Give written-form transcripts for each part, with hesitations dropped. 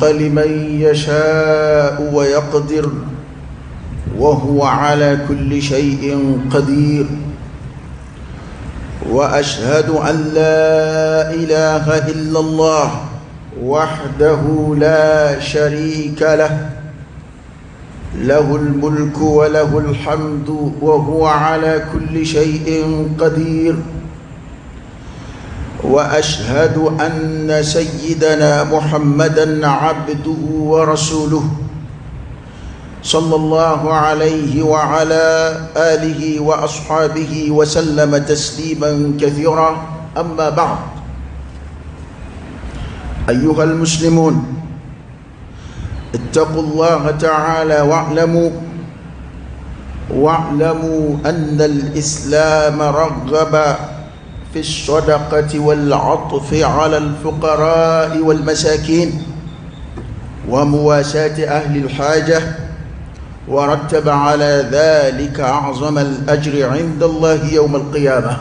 الرزق لمن يشاء ويقدر وهو على كل شيء قدير. وأشهد أن لا إله إلا الله وحده لا شريك له، له الملك وله الحمد وهو على كل شيء قدير. وأشهد أن سيدنا محمدا عبده ورسوله صلى الله عليه وعلى آله وأصحابه وسلم تسليما كثيرا. أما بعد، أيها المسلمون، اتقوا الله تعالى واعلموا أن الإسلام رغب في الصدقة والعطف على الفقراء والمساكين ومواساة أهل الحاجة، ورتب على ذلك أعظم الأجر عند الله يوم القيامة.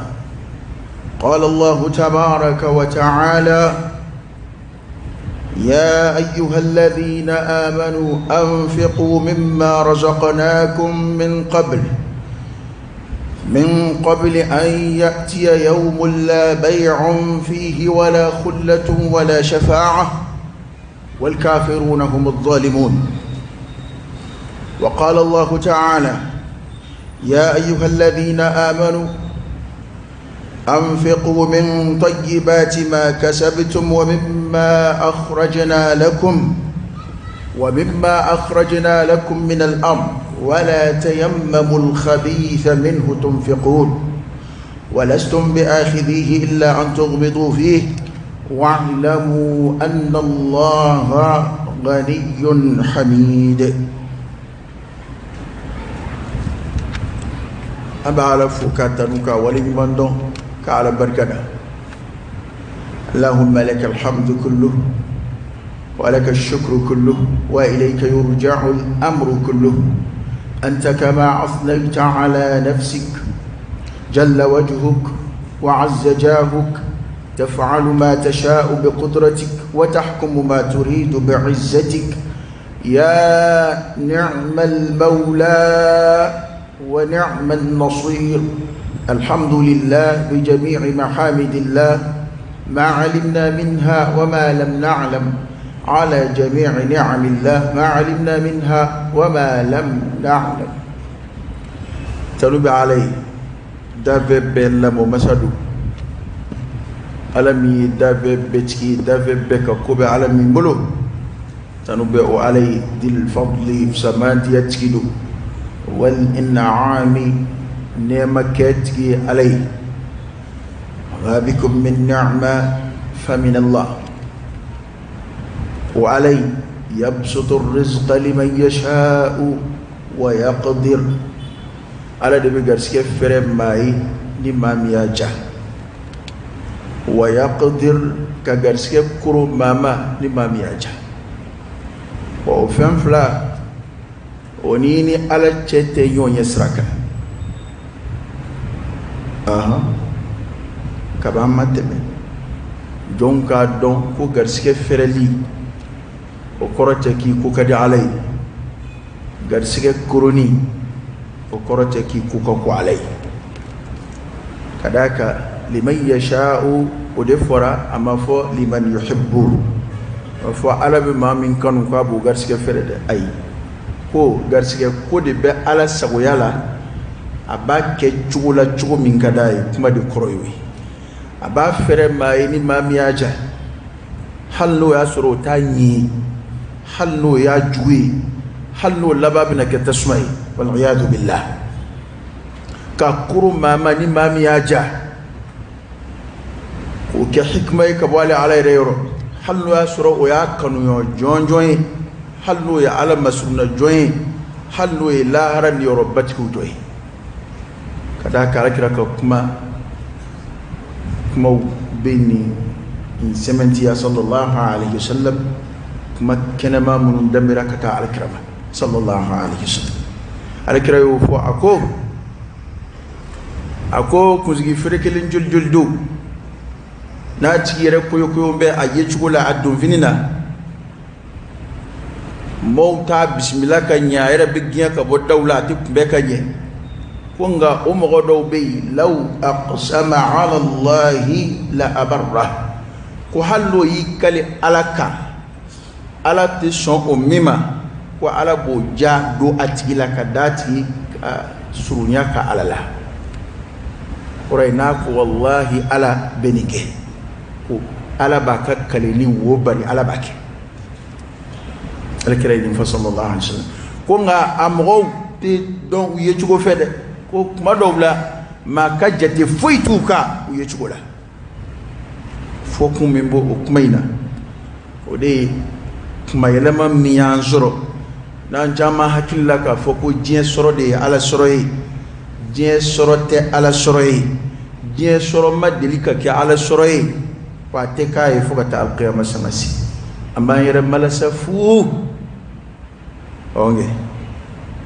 قال الله تبارك وتعالى: يا أيها الذين آمنوا أنفقوا مما رزقناكم من قبل أن يأتي يوم لا بيع فيه ولا خلة ولا شفاعة والكافرون هم الظالمون. وقال الله تعالى: يا أيها الذين آمنوا أنفقوا من طيبات ما كسبتم ومما أخرجنا لكم من الأرض، ولا تيمموا الخبيث منه تنفقون ولستم بآخذيه إلا أن تغمضوا فيه، واعلموا أن الله غني حميد. An bɛ Ala fo k'a tanu, k'a waleɲuman dɔn, ka Ala barika da. اللهم لك الحمد كله ولك الشكر كله وإليك يرجع الأمر كله، أنت كما أثنيت على نفسك، جل وجهك وعز جاهك، تفعل ما تشاء بقدرتك وتحكم ما تريد بعزتك، يا نعم المولى ونعم النصير. الحمد لله بجميع محامد الله ما علمنا منها وما لم نعلم، على جميع نعم الله ما علمنا منها وما لم نعلم. Tanu bɛ Ala ye, dafɛn bɛɛ lamɔ masa don, Ala min ye dafɛn bɛɛ tigi ye, dafɛn bɛɛ ka ko bɛ Ala min bolo. Tanu bɛ o Ala ye. ذي الفضل, samantiya tigi don, والإنعام, nɛɛma kɛ tigi ye Ala ye. ما بكم من نعمة فمن الله. O Ala ye يبسط الرزق لمن يشاء ويقدر. Ala de bɛ garisɛgɛ fɛrɛ maa ye ni maa min y'a ja, ويقدر, ka garisɛgɛ koro maa ma ni maa min y'a ja. O fɛn fila o ni ni Ala cɛ tɛ ɲɔgɔn ɲɛ sira kan. Ahan, kaban ma tɛmɛ jɔn k'a dɔn ko garisɛgɛ fɛrɛli, o kɔrɔ tɛ k'i ko ka di Ala ye. Garisɛgɛ koroni, o kɔrɔ tɛ k'i ko ka ko Ala ye. Ka d'a kan لمن يشاء, o de fɔra, a ma fɔ لمن يحب. A fɔ Ala bɛ maa min kanu k'a b'o garisɛgɛ fɛrɛ dɛ. Ayi, ko garisɛgɛ ko de bɛ Ala sagoya la, a b'a kɛ cogo la cogo min ka d'a ye. Kuma de kɔrɔ y'o ye. A b'a fɛrɛ maa ye ni maa min y'a ja, hali n'o y'a sɔrɔ o t'a ɲi ye, hali n'o y'a jugu ye, hali n'o laban bɛna kɛ tasuma ye, والعياذ بالله. Ka koro maa ma ni maa min y'a ja, k'o kɛ hikima ye ka bɔ ale Ala yɛrɛ yɔrɔ, hali n'o y'a sɔrɔ o y'a kanuɲɔ jɔnjɔn ye, hali n'o ye Ala masurunna jɔn ye, hali n'o ye lahara niyɔrɔ batigiw dɔ ye. Ka d'a kan Alakira ka kuma kumaw bɛ nin nin sɛmɛntiya صلى الله عليه وسلم. Kuma kɛnɛma minnu danbera ka taa Alakira ma صلى الله عليه وسلم, Alakira y'o fɔ. A ko kunsigi feere kelen joli joli don, n'a tigi yɛrɛ koyokoyo bɛ a ye cogo la, a donfini na. Mɔgɔw t'a bisimila ka ɲɛ, a yɛrɛ bɛ gɛn ka bɔ daw la, a tɛ kunbɛn ka ɲɛ. Ko nka o mɔgɔ dɔw bɛ yen, law aqsama ala Allahi la abarra, ko hali n'o y'i kali Ala kan, Ala tɛ sɔn o min ma, ko Ala b'o ja don a tigi la ka d'a tigi ka surunya ka Ala la. Kɔrɔ ye n'a ko walahi Ala bɛ nin kɛ, ko Ala b'a ka kaleli wo bari, Ala b'a kɛ. Ala kira ye nin fɔ sallallahu alaihi wasallam. Ko nka a mɔgɔw tɛ dɔn u ye cogo fɛ dɛ, ko kuma dɔw la maa ka jate foyi t'u kan u ye cogo la. Fɔ kun min b'o o kuma in na, o de ye kuma yɛlɛma min y'an sɔrɔ n'an caman hakili la k'a fɔ ko diɲɛ sɔrɔ de ye Ala sɔrɔ ye. Diɲɛ sɔrɔ tɛ Ala sɔrɔ ye, diɲɛ sɔrɔ ma deli ka kɛ Ala sɔrɔ ye, wa a tɛ k'a ye fo ka taa alkiyama sanga se. An b'an yɛrɛ malasa fu. Ɔnkɛ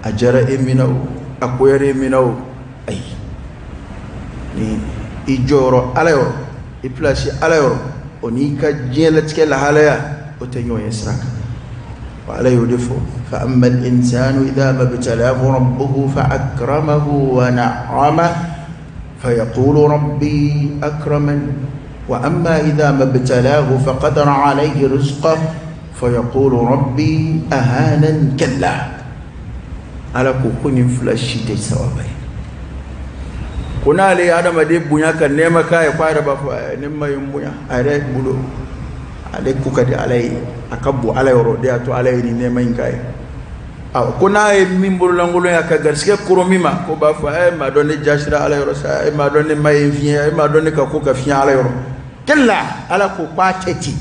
a diyara e min na o, a koyara e min na o, ayi, ni i jɔyɔrɔ Ala yɔrɔ, i pilasi Ala yɔrɔ, o n'i ka diɲɛlatigɛ lahalaya, o tɛ ɲɔgɔn ye sira kan. Wa Ala y'o de fɔ: fa amma al-insanu idha mabtalahu rabbuhu fa akramahu wa na'ama fa yaqulu rabbi akraman, wa amma idha mabtalahu fa qadara alayhi rizqahu fa yaqulu rabbi ahanan. Kalla, Ala ko ko nin fila si tɛ sawaba ye. Ko n'ale ye adamaden bonya ka nɛɛma k'a ye, ko a yɛrɛ b'a fɔ ne ma ye n bonya a yɛrɛ bolo, ale ko ka di Ala ye, a ka bon Ala yɔrɔ de y'a to Ala ye nin nɛɛma in k'a ye. Awɔ, ko n'a ye min bololankolon ye, a ka garisɛgɛ koron min ma, ko b'a fɔ ɛ maa dɔn ne jasira Ala yɔrɔ sa, ɛ maa dɔn ne ma ye fiɲɛ, ɛ maa dɔn ne ka ko ka fiɲɛ Ala yɔrɔ. Kalla, Ala ko k'a tɛ ten.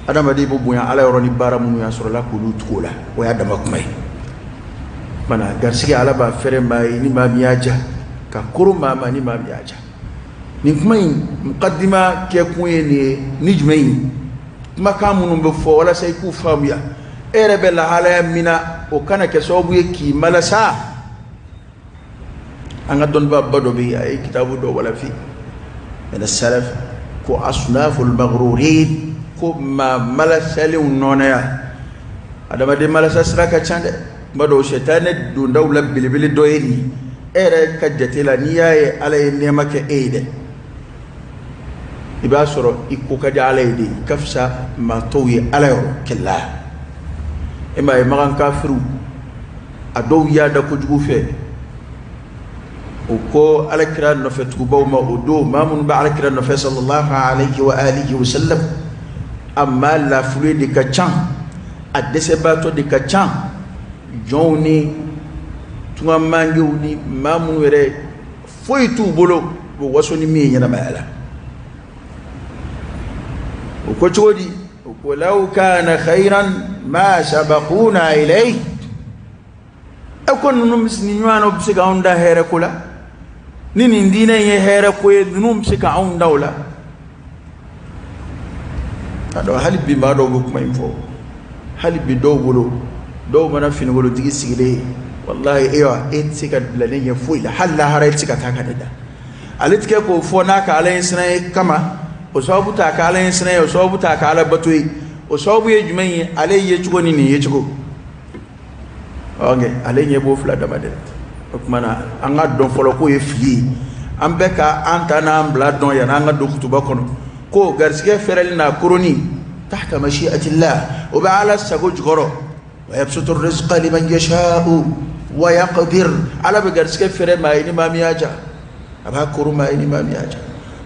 Adamaden bɛ bonya Ala yɔrɔ ni baara minnu y'a sɔrɔ la k'olu tugu o la, o y'a dama kuma ye. Mana garisɛgɛ Ala b'a fɛrɛ maa ye ni maa min y'a ja, ka koron maa ma ni maa min y'a ja. Nin kuma in mukadima kɛkun ye nin ye. Ni jumɛn ye kumakan minnu bɛ fɔ walasa i k'u faamuya, e yɛrɛ bɛ lahalaya min na, o kana kɛ sababu ye k'i malasa. An ka dɔnnibaaba dɔ bɛ yen, a ye kitabu dɔ walafi min salaf, ko asnaful maghrurin, ko maa malasalenw nɔnaya. Adamaden malasa sira ka ca dɛ. Kuma dɔw sɛtanɛ dondaw la belebele dɔ ye nin. E yɛrɛ ka jate la, n'i y'a ye Ala ye nɛɛma kɛ e ye dɛ, i b'a sɔrɔ i ko ka di Ala ye de, i ka fisa maa tɔw ye Ala yɔrɔ. Kɛlɛ e m'a ye makan kafiriw a dɔw y'a da kojugu fɛ, o ko Ala kira nɔfɛ tugubaw ma o don, maa minnu bɛ Ala kira nɔfɛ sallallahu alayhi wa alihi wa sallam, a maa lafulen de ka ca, a dɛsɛbaatɔ de ka ca, jɔnw ni tungamangew ni maa minnu yɛrɛ foyi t'u bolo, u bɛ waso ni min ye ɲɛnamaya la. O ko cogo di? O ko law kana khayran ma sabaquna ilayhi. E ko ninnu ni ɲɔgɔn bɛ se k'anw da hɛrɛ ko la, ni nin diinɛ in ye hɛrɛ ko ye, ninnu bɛ se ka anw da o la. A dɔn hali bi maa dɔw bɛ kuma in fɔ, hali bi dɔw bolo, dɔw mana finikolotigi sigilen ye, walahi e wa e tɛ se ka bila ne ɲɛ foyi la, hali lahara e tɛ se ka taa ka ne da. Ale tɛ kɛ k'o fɔ n'a ka Ala ɲɛ siran ye kama, o sababu t'a ka Ala ɲɛ siran ye, o sababu t'a ka Ala bato ye. O sababu ye jumɛn ye? Ale ye cogo ni nin ye cogo, ok, ale ɲɛ b'o fila dama de. O tuma na an ka dɔn fɔlɔ k'o ye fili ye. An bɛɛ ka an ta n'an bila dɔn yanni an ka don kutuba kɔnɔ, ko garisɛgɛ fɛrɛli n'a koroni tahta mashi'atillah, o bɛ Ala sago jukɔrɔ. Wa yabsutu rizqa liman yasha'u wa yaqdir, Ala bɛ garisɛgɛ fɛrɛ maa ye ni maa min y'a ja, a b'a koron maa ye ni maa min y'a ja.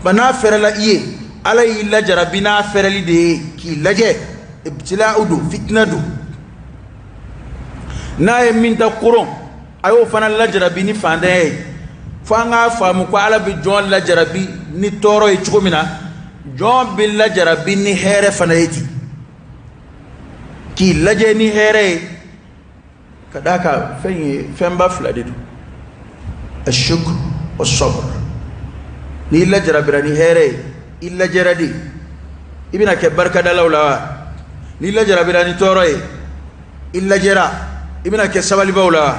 Ba n'a fɛrɛla i ye, Ala y'i lajarabi n'a fɛrɛli de ye k'i lajɛ, ibtila'u don, fitina don. N'a ye min ta koron, a y'o fana lajarabi ni fantanya ye. Fo an k'a faamu ko Ala bɛ jɔn lajarabi ni tɔɔrɔ ye cogo min na, jɔn bɛ lajarabi ni hɛrɛ fana ye ten, k'i lajɛ ni hɛrɛ ye, ka d'a kan fɛn ye fɛnba fila de don, ashukr wa sabr. N'i lajarabira ni hɛrɛ ye, i lajɛra de, i bɛna kɛ barikadalaw la wa? N'i lajarabira ni tɔɔrɔ ye, i lajɛra, i bɛna kɛ sabalibaw la wa?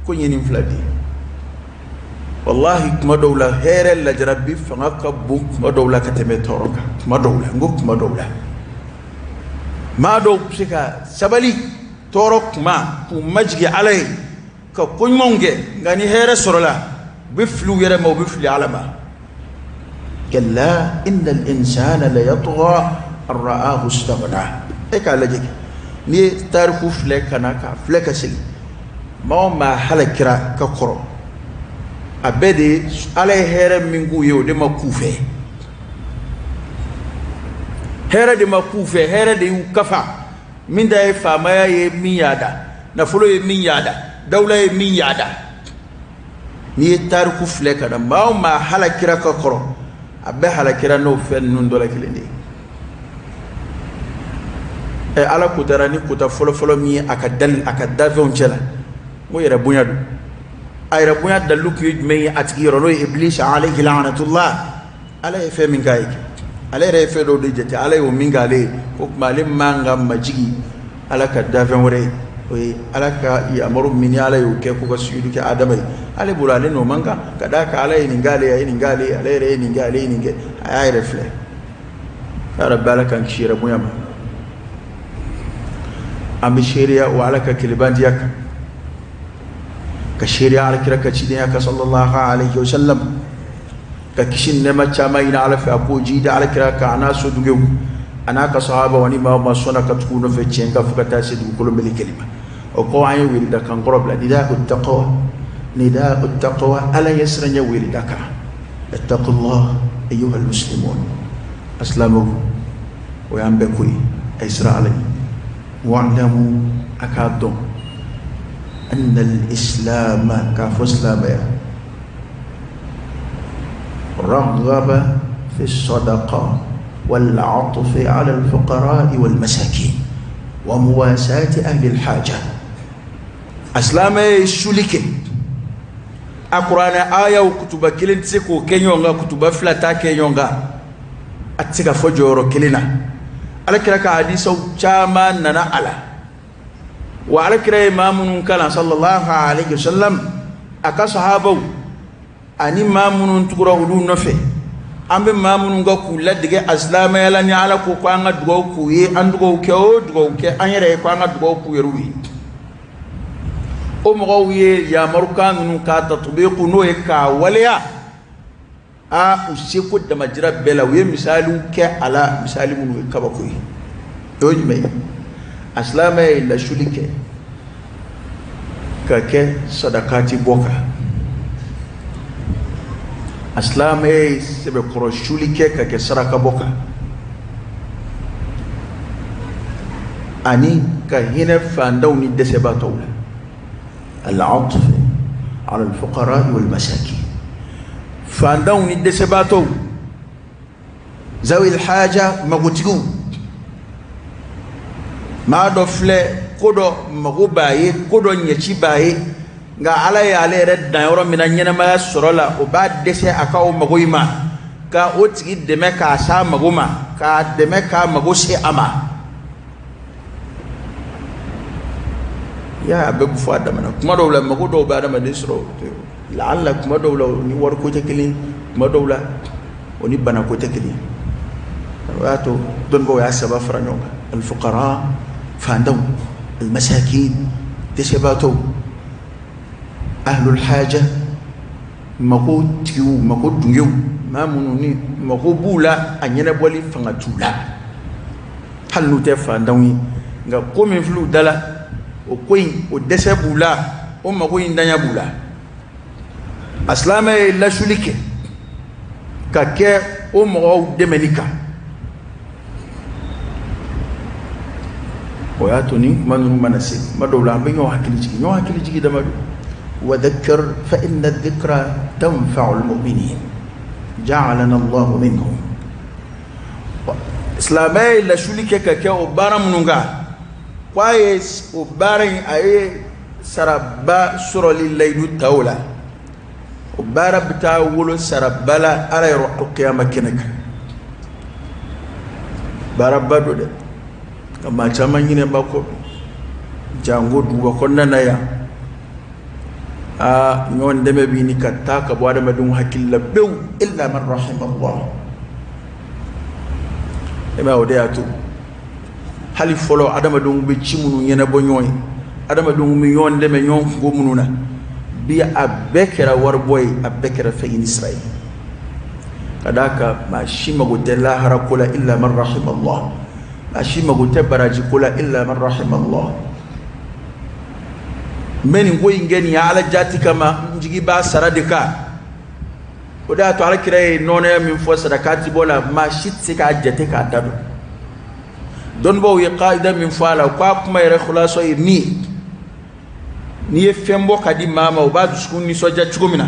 Ko ɲɛ nin fila de ye. Walahi kuma dɔw la hɛrɛ lajarabi fanga ka bon kuma dɔw la ka tɛmɛ tɔɔrɔ kan, kuma dɔw la, n ko kuma dɔw la. Maa dɔw bɛ se ka sabali tɔɔrɔ kuma k'u majigin Ala ye ka ko ɲumanw kɛ, nka ni hɛrɛ sɔrɔla, u bɛ fili u yɛrɛ ma, u bɛ fili Ala ma. Kalla innal insana la yatgha an ra'ahu istaghna. E k'a lajɛ, n'i ye tariku filɛ ka na, k'a filɛ ka segin, maa o maa halakira ka kɔrɔ, a bɛɛ de ye Ala ye hɛrɛ min k'u ye, o de ma k'u fɛ. Hɛrɛ de ma k'u fɛ, hɛrɛ de y'u kafa. Min ta ye faamaya ye, min y'a da, nafolo ye min y'a da, dawula ye min y'a da. N'i ye tariku filɛ ka na, maa o maa halakira ka kɔrɔ, a bɛɛ halakira n'o fɛn ninnu dɔ la kelen de ye. Ɛ, Ala kotara ni kota fɔlɔfɔlɔ min ye a ka dali a ka dafɛnw cɛ la, n ko yɛrɛ bonya don. A yɛrɛ bonya dalilu kun ye jumɛn ye a tigi yɔrɔ? N'o ye Ibilisi alayhi laanatullah. Ala ye fɛn min k'a ye, ale yɛrɛ ye fɛn dɔw de jate Ala ye o min k'ale ye, o tuma ale man ka majigi Ala ka dafɛn wɛrɛ ye. O ye Ala ka yamaru min ni Ala y'o kɛ k'u ka sujudu kɛ Adama ye, ale bolo ale n'o man kan, ka d'a kan Ala ye nin k'ale ye, a ye nin k'ale ye, ale yɛrɛ ye nin kɛ, ale ye nin kɛ, a y'a yɛrɛ filɛ. Ya Rabbi, Ala k'an kisi yɛrɛ bonya ma. An bɛ seereya o Ala ka kelebantiya kan, ka seereya Ala kira ka cidenya kan sallallahu alaihi wa sallam, ka kisi ni nɛɛma caman ɲini Ala fɛ, a k'o jiidi Ala kira kan, a n'a sodugew, a n'a ka sahaba ni maa o maa sɔnna ka tugu u nɔfɛ tiɲɛ kan fo ka taa se dugukolo melekeli ma. O kɔ, an ye weleda kan kɔrɔ bila, nida'u taqwa, nida'u taqwa, Ala ɲɛ siranɲɛ weleda kan. Ittaqullah ayyuhal muslimun, asilamɛw, o y'an bɛɛ ko ye, a ye siran Ala ɲɛ. Wa'lamu, a k'a dɔn, anna al-islam, k'a fɔ silamɛya, raghaba fi sadaqa wal atfi ala al fuqara wal masakin wa muwasati ahli al haja. A silamɛ ye suli kɛ a kuranɛ ayaw kutuba kelen tɛ se k'o kɛ ɲɔgɔn kan, kutuba fila t'a kɛ ɲɔgɔn kan, a tɛ se ka fɔ jɔyɔrɔ kelen na. Ala kira ka hadisaw caman nana a la, wa ala kira ye maa minnu kalan sallallahu alaihi wasallam, a ka sahabaw ani maa minnu tugura olu nɔfɛ, an bɛ maa minnu ka k'u ladege a silamɛya la, ni Ala ko ko an ka dugawu k'u ye, an dugawu kɛ o dugawu kɛ an yɛrɛ ye ko an ka dugawu k'u yɛrɛw ye. O mɔgɔw ye yamarukan ninnu k'a tatubiku, n'o ye k'a waleya a u seko damajira bɛɛ la. U ye misaliw kɛ a la, misali minnu ye kabako ye. O ye jumɛn ye? A silamɛ ye lasuli kɛ ka kɛ sadakati bɔ kan, a silamɛ ye sɛbɛkɔrɔ suli kɛ ka kɛ saraka bɔ kan, ani ka hinɛ fantanw ni dɛsɛbaatɔw la, al-atf ala al-fuqara wal masakin, fantanw ni dɛsɛbaatɔw, zawil haja, magotigiw. Maa dɔ filɛ, ko dɔ mago b'a ye, ko dɔ ɲɛci b'a ye, nka Ala ye ale yɛrɛ dan yɔrɔ min na ɲɛnamaya sɔrɔ la, o b'a dɛsɛ a ka o mago in ma, ka o tigi dɛmɛ k'a s'a mago ma, k'a dɛmɛ k'a mago se a ma. Ya, a bɛɛ bɛ fɔ a damana. Kuma dɔw la, mago dɔw bɛ adamaden sɔrɔ, laala kuma dɔw la o ni wariko tɛ kelen, kuma dɔw la o ni banako tɛ kelen. O y'a to dɔnnibaaw y'a saba fara ɲɔgɔn kan: alfuqara, fantanw, almasakin, dɛsɛbaatɔw, ahlul haja, mago tigiw, mago dungew, maa minnu ni mago b'u la, a ɲɛnabɔli fanga t'u la, hali n'u tɛ fantanw ye, nka ko min filɛ u da la, o ko in o dɛsɛ b'u la, o mago in danya b'u la. A silamɛ ye lasuli kɛ ka kɛ o mɔgɔw dɛmɛni kan. O y'a to nin kuma ninnu mana se, kuma dɔw la an bɛ ɲɔgɔn hakili jigin, ɲɔgɔn hakili jigin dama don. Wa dhakkir fa inna dhikra tanfa'u al-mu'minin ja'alana Allahu minhum. Silamɛ ye lasuli kɛ ka kɛ o baara minnu kan, ko a ye o baara in, a ye saraba sɔrɔli layidu ta o la, o baara bɛ taa wolo saraba la Ala yɔrɔ alkiyama kɛnɛ kan. Baaraba don dɛ, nka maa caman ɲinɛ b'a kɔ, janko duguba kɔnɔna na yan. Aa, ɲɔgɔn dɛmɛ bɛ ɲini ka taa ka bɔ adamadenw hakili la pewu, illa man rahimallah. E m'a ye, o de y'a to Hali fɔlɔ, adamadenw bɛ ci minnu ɲɛnabɔ ɲɔgɔn ye, adamadenw bɛ ɲɔgɔn dɛmɛ ɲɔgɔn kunko minnu na, bi a bɛɛ kɛra waribɔ ye, a bɛɛ kɛra fɛn ɲini sira ye. Ka d'a kan, maa si mago tɛ lahara ko la illa man rahima Allah, maa si mago tɛ baraji ko la illa man rahima Allah. N bɛ nin ko in kɛ nin ye Ala jati kama, n jigi b'a sara de kan. O de y'a to Ala kira ye nɔnɔya min fɔ sadakati bɔ la, maa si tɛ se k'a jate k'a da dɔn. Dɔnnibaaw ye kaida min fɔ a la, k'a kuma yɛrɛ khulasa ye min ye, n'i ye fɛn bɔ ka di maa ma, o b'a dusukun nisɔndiya cogo min na,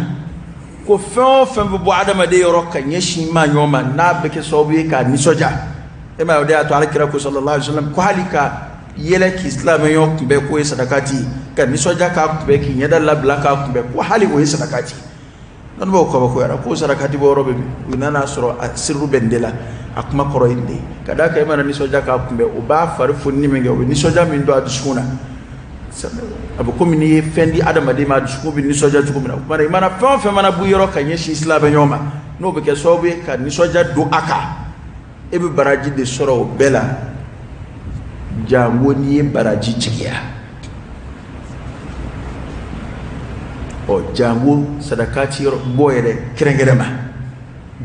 ko fɛn o fɛn bɛ bɔ adamaden yɔrɔ ka ɲɛsin maa ɲɔgɔn ma, n'a bɛ kɛ sababu ye k'a nisɔndiya. E m'a ye, o de y'a to Ala kira ko sallallahu alaihi wasallam ko hali ka yɛlɛ k'i silamɛ ɲɔgɔn kunbɛn, k'o ye sadakati ye, ka nisɔndiya k'a kunbɛn, k'i ɲɛda labila k'a kunbɛn, ko hali o ye sadakati ye. Dɔnnibaaw kabakoyara ko sarakati bɔ yɔrɔ bɛ min? U nana sɔrɔ a siriru bɛ nin de la, a kuma kɔrɔ ye nin de ye. Ka d'a kan, e mana nisɔndiya k'a kunbɛn, o b'a fari fonini min kɛ, o bɛ nisɔndiya min don a dusukun na, a bɛ komi n'i ye fɛn di adamaden ma, a dusukun bɛ nisɔndiya cogo min na. O tuma na, i mana fɛn o fɛn mana bɔ yɔrɔ ka ɲɛsin silamɛ ɲɔgɔn ma, n'o bɛ kɛ sababu ye ka nisɔndiya don a kan, e bɛ baraji de sɔrɔ o bɛɛ la, jango n'i ye baraji jigiya. Ɔ, jango sadakati yɔrɔ bɔ yɛrɛ kɛrɛnkɛrɛn ma,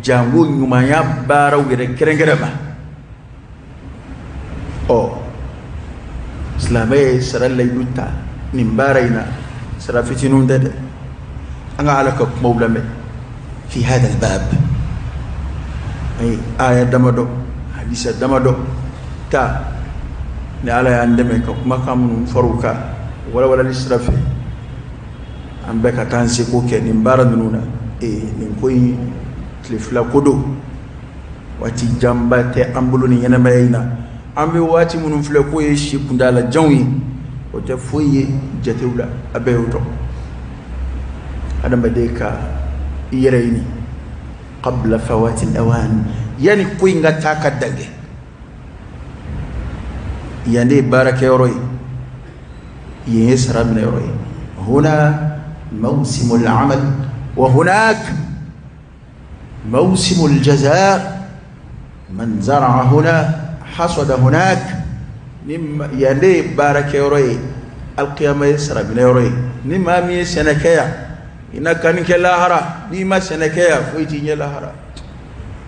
jango ɲumanya baaraw yɛrɛ kɛrɛnkɛrɛn ma. Ɔ, silamɛ ye sara layidu ta nin baara in na, sara fitininw tɛ dɛ. An ka Ala ka kumaw lamɛn fi hada albab. An ye aya damadɔ, hadisa damadɔ ta, ni Ala y'an dɛmɛ ka kumakan minnu far'u kan walawalali sira fɛ, an bɛɛ ka taa an seko kɛ nin baara ninnu na. Ee, nin ko in tile 2 ko don, waati janba tɛ an bolo ni ɲɛnamaya in na. An bɛ waati minnu filɛ k'o ye si kuntaala janw ye, o tɛ foyi ye jatew la, a bɛɛ y'o dɔn. Adamaden ka i yɛrɛ ɲini qabla fawati awan, yanni ko in ka taa ka dan kɛ. Yan de ye baarakɛyɔrɔ ye, yen ye sara minɛyɔrɔ ye. Huna mawsimul amal wa hunak mawsimul jaza. Man zara'a huna hasada hunak. Ni yan de ye baarakɛyɔrɔ ye, alkiyama ye sara minɛyɔrɔ ye. Ni maa min ye sɛnɛ kɛ yan, i na kanni kɛ lahara. N'i ma sɛnɛ kɛ yan, foyi t'i ɲɛ lahara.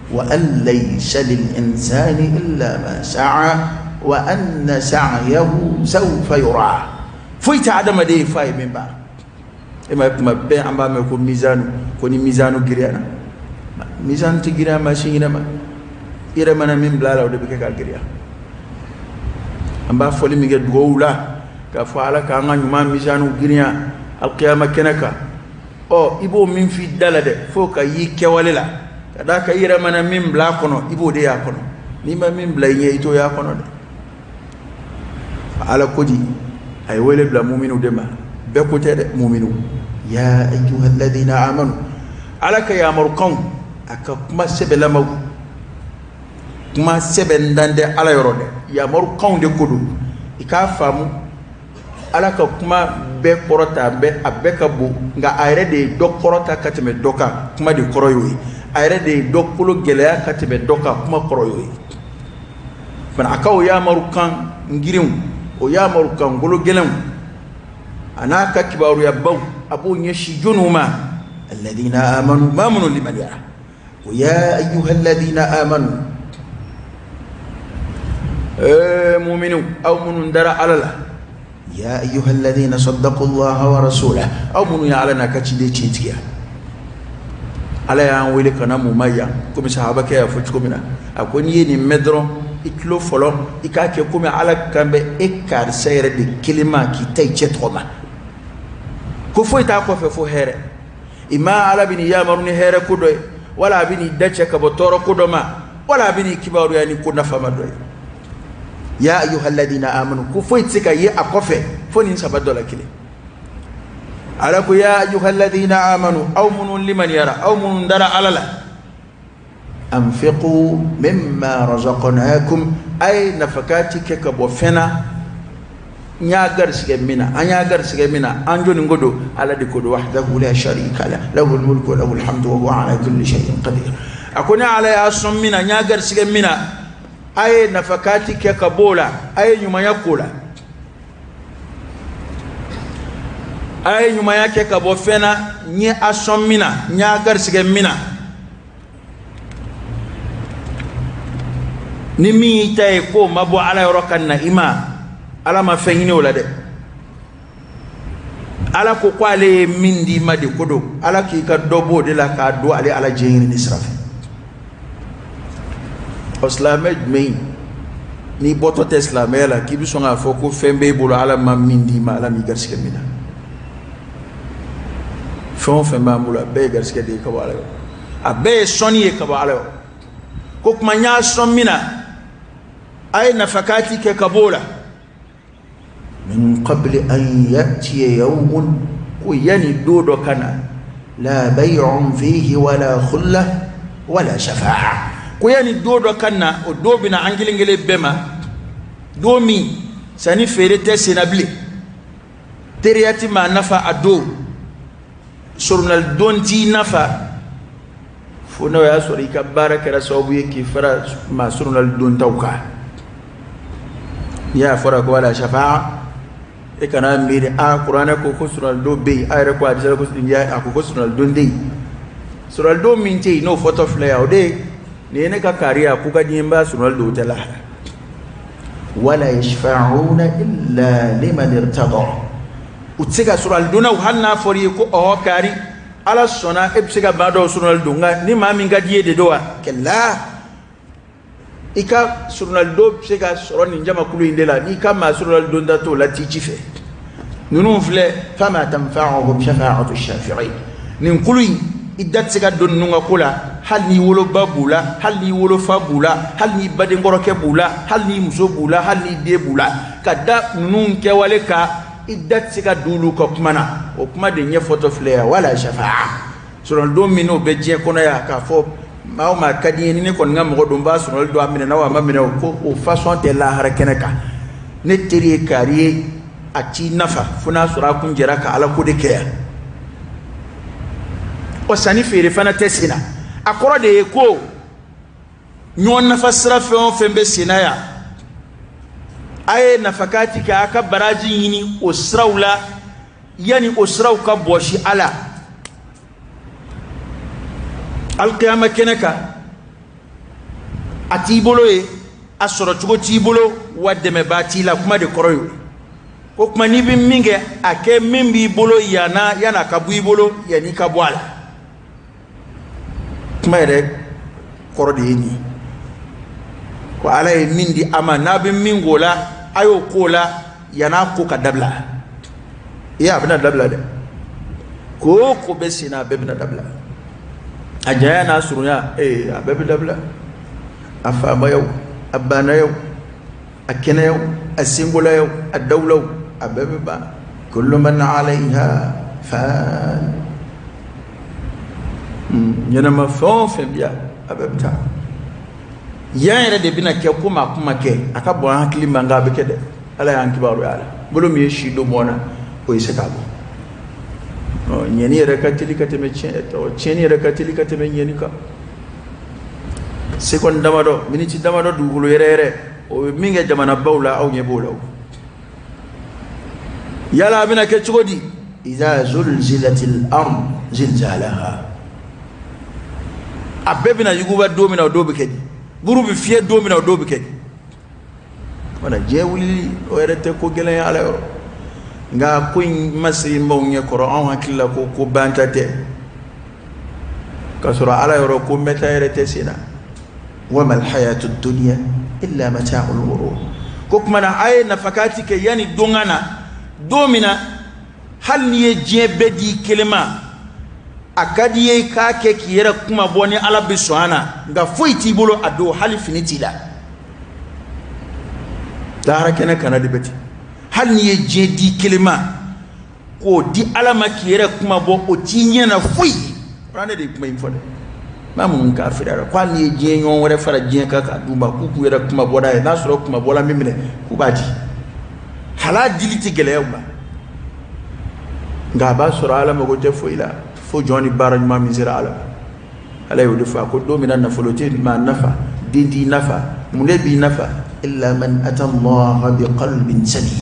Wa an laysa lil insani illa ma sa'a wa anna sa'yahu sawfa yura. Foyi tɛ adamaden ye f'a ye min baara. E ma ye, kuma bɛɛ an b'a mɛn ko mizanu, ko ni mizanu giriyara. Mizanu tɛ giriya maa si ɲinɛ ma. I yɛrɛ mana min bila a la, o de bɛ kɛ ka giriya. An b'a fɔli min kɛ dugawu la k'a fɔ Ala k'an ka ɲuman mizanu giriya alkiyama kɛnɛ kan, ɔ, i b'o min f'i da la dɛ, fo ka y'i kɛwale la. Ka d'a kan, i yɛrɛ mana min bila a kɔnɔ, i b'o de y'a kɔnɔ. N'i ma min bila i ɲɛ, i t'o y'a kɔnɔ dɛ. Ala ko di, a ye wele bila muminu de ma, bɛɛ ko tɛ dɛ, muminu. Ya ayyuhalladhina amanu, Ala ka yamarukanw, a ka kuma sɛbɛlamaw, kuma sɛbɛn dan tɛ Ala yɔrɔ dɛ, yamarukanw de ko don. I k'a faamu, Ala ka kuma bɛɛ kɔrɔta bɛɛ, a bɛɛ ka bon, nka a yɛrɛ de ye dɔ kɔrɔta ka tɛmɛ dɔ kan, kuma de kɔrɔ y'o ye. A yɛrɛ de ye dɔ kolo gɛlɛya ka tɛmɛ dɔ kan, kuma kɔrɔ y'o ye fana. A ka o yamarukan girinw, o yamarukan kolo gɛlɛnw, a n'a ka kibaruyabaw, a b'o ɲɛsin jɔnniw ma? Alladhina amanu, maa minnu limaniyara. Ko ya ayyuhalladhina amanu, ee muminu, aw minnu dara Ala la. Ya ayyuhalladhina saddaqu Allaha wa rasulahu, aw minnu ye Ala n'a ka ciden tiɲɛtigiya. Ala y'an wele ka na mun ma yan? Komi sahabakɛ y'a fɔ cogo min na, a ko n'i ye nin mɛn dɔrɔn, i tulo fɔlɔ, i k'a kɛ komi Ala kan bɛ e karisa yɛrɛ de kelen ma, k'i ta i cɛ tɔgɔ ma, ko foyi t'a kɔfɛ fo hɛrɛ. I ma Ala bɛ n'i yamaru ni hɛrɛ ko dɔ ye, wala a bɛ n'i da cɛ ka bɔ tɔɔrɔ ko dɔ ma, wala a bɛ n'i kibaruya ni ko nafama dɔ ye. Ya ayyuhalladhina amanu, ko foyi tɛ se ka ye a kɔfɛ fo nin saba dɔ la kelen. Ala ko ya ayyuhalladhina amanu, aw minnu limaniyara, aw minnu dara Ala la, anfiqu mimma razaqnakum, a ye nafakati kɛ ka bɔ fɛn na n y'a garisɛgɛ min na, an y'a garisɛgɛ min na. An jɔnni ko don? Ala de ko don. Wahdahu la sharika lah, lahul mulku wa lahul hamdu wa huwa ala kulli shay'in qadir. A ko ne Ala y'a sɔn min na, n y'a garisɛgɛ min na. A ye nafakati kɛ ka b'o la, a ye ɲumanya k'o la, a ye ɲumanya kɛ ka bɔ fɛn na n ye a sɔn min na, n y'a garisigɛ min na. Ni min y'i ta ye k'o ma bɔ Ala yɔrɔ ka na i ma, Ala ma fɛn ɲini o la dɛ. Ala ko ko ale ye min d'i ma de ko don, Ala k'i ka dɔ b'o de la k'a don ale Ala diɲɛ ɲini sira fɛ. Ɔ, silamɛ jumɛn n'i bɔtɔ tɛ silamɛya la k'i bɛ sɔn k'a fɔ ko fɛn b'e bolo Ala ma min d'i ma, Ala m'i garisigɛ min na? Fɛn o fɛn b'an bolo, a bɛɛ ye garisigɛ de ye ka bɔ Ala yɔrɔ, a bɛɛ ye sɔnni ye ka bɔ Ala yɔrɔ. Ko kuma n y'a sɔn min na, a ye nafakati kɛ ka b'o la. Min qabli an ya'tiya yawmun, ko yanni don dɔ ka na, la bay'un fihi wala khulla wala shafa'a, ko yanni don dɔ ka na, o don bɛna an kelen kelen bɛɛ ma, don min sanni feere tɛ senna bilen, teriya ti maa nafa a don, soronali don t'i nafa, fo n'o y'a sɔrɔ i ka baara kɛra sababu ye k'i fara maa soronali don taw kan. N'i y'a fɔra ko wala shafa'a, e kana miiri a kuranɛ ko ko soronali don bɛ yen, a yɛrɛ ko hadisa ko a ko ko soronali don tɛ yen. Soronali don min tɛ yen, n'o fɔtɔ filɛ yan, o de ye nin ye ne ka kaari ye, a ko ka di n ye, n b'a soronali don, o tɛ lahara. Wala yashfa'una illa liman irtada, u tɛ se ka soronali donnaw, hali n'a fɔra i ye ko ɔhɔ kaari, Ala sɔnna e bɛ se ka maa dɔw soronali don, nka ni maa min ka di i ye de don wa? Kɛlɛ i ka soronali don bɛ se ka sɔrɔ nin jamakulu in de la, n'i ka maa soronali don da t'o la, t'i ci fɛ. Ninnu filɛ, fama tanfa'uhum shafa'atu shafi'in, nin kulu in, i da tɛ se ka don ninnu ka ko la, hali n'i woloba b'u la, hali n'i wolofa b'u la, hali n'i badenkɔrɔkɛ b'u la, hali n'i muso b'u la, hali n'i den b'u la, ka da ninnu kɛwale kan, i da tɛ se ka don olu ka kuma na. O kuma de ɲɛfɔtɔ filɛ yan, wala shafa'a. Soronali don min n'o bɛ diɲɛ kɔnɔ yan, k'a fɔ maa o maa ka di n ye, ni ne kɔni ka mɔgɔ don, n b'a soronali don, a minɛna o, a ma minɛ o, ko o fasɔn tɛ lahara kɛnɛ kan. Ne teri ye kaari ye, a t'i nafa fo n'a sɔrɔ a kun jɛra ka Ala ko de kɛ yan. Ɔ, sanni feere fana tɛ sen na. A kɔrɔ de ye ko ɲɔgɔn nafa sira fɛn o fɛn bɛ sen na yan, a ye nafakati kɛ, a ka baraji ɲini o siraw la yanni o siraw ka bɔsi a la alikiyama kɛnɛ kan. A t'i bolo ye, a sɔrɔ cogo t'i bolo, wa dɛmɛbaa t'i la. Kuma de kɔrɔ ye o kuma. N'i bɛ min kɛ, a kɛ min b'i bolo yanna, yan'a ka bɔ i bolo, yanni ka bɔ a la. Kuma yɛrɛ kɔrɔ de ye nin ye, ko Ala ye min di a ma, n'a bɛ min k'o la, a y'o k'o la yann'a ko ka dabila. I a bɛna dabila dɛ, ko o ko bɛ sen na, a bɛɛ bɛna dabila, a janya n'a surunya, ee, a bɛɛ bɛ dabila, a faamayaw, a baanayaw, a kɛnɛyaw, a senkolayaw, a dawulaw, a bɛɛ bɛ ban. Kullu man alayha fan, ɲɛnama fɛn o fɛn bi yan, a bɛɛ bɛ taa. Yan yɛrɛ de bɛna kɛ komi a kuma kɛ, a ka bon an hakili ma, nka a bɛ kɛ dɛ. Ala y'an kibaruya la, bolo min ye si don mɔn na, o ye se k'a bɔ. Ɲɛni yɛrɛ ka teli ka tɛmɛ tiɲɛ, tiɲɛni yɛrɛ ka teli ka tɛmɛ ɲɛni kan. Seconde damadɔ, miniti damadɔ, dugukolo yɛrɛ yɛrɛ, o bɛ min kɛ jamanabaw la, aw ɲɛ b'o la. O yala a bɛna kɛ cogo di? Iza zulzilatil ard zilzalaha, a bɛɛ bɛna yuguba don min na, o don bɛ kɛ di? Buru bɛ fiyɛ don min na, o don bɛ kɛ di? Wala diɲɛ wulili, o yɛrɛ tɛ ko gɛlɛn ye Ala yɔrɔ, nka ko in masiri b'anw ɲɛ kɔrɔ, anw hakili la ko ko banta tɛ, k'a sɔrɔ Ala yɔrɔ ko mɛta yɛrɛ tɛ sen na. Wa mal hayatu dunya illa mata'ul ghurur. Ko kuma na, a ye nafakati kɛ yanni don ka na, don min na hali n'i ye diɲɛ bɛɛ di kelen ma, a ka di i ye k'a kɛ k'i yɛrɛ kuma bɔ ni Ala bɛ sɔn a na, nka foyi t'i bolo a don, hali fini t'i la. Lahara kɛnɛ kana de bɛ ten. Hali n'i ye diɲɛ di kelen ma, k'o di Ala ma k'i yɛrɛ kuma bɔ, o t'i ɲɛ na foyi. Kuranɛ de ye kuma in fɔ dɛ. Maa minnu kafiriyara, ko hali n'i ye diɲɛ ɲɔgɔn wɛrɛ fara diɲɛ kan k'a d'u ma k'u k'u yɛrɛ kuma bɔ n'a ye, n'a sɔrɔ kuma bɔla min minɛ, k'u b'a di, hal'a dili tɛ gɛlɛya u ma, nka a b'a sɔrɔ Ala mago tɛ foyi la fo jɔn ni baara ɲuman min sera Ala ma. Ala y'o de fɔ, a ko don min na nafolo tɛ maa nafa, den t'i nafa, Mun de b'i nafa? Illa man ata Allah bi qalbin salim.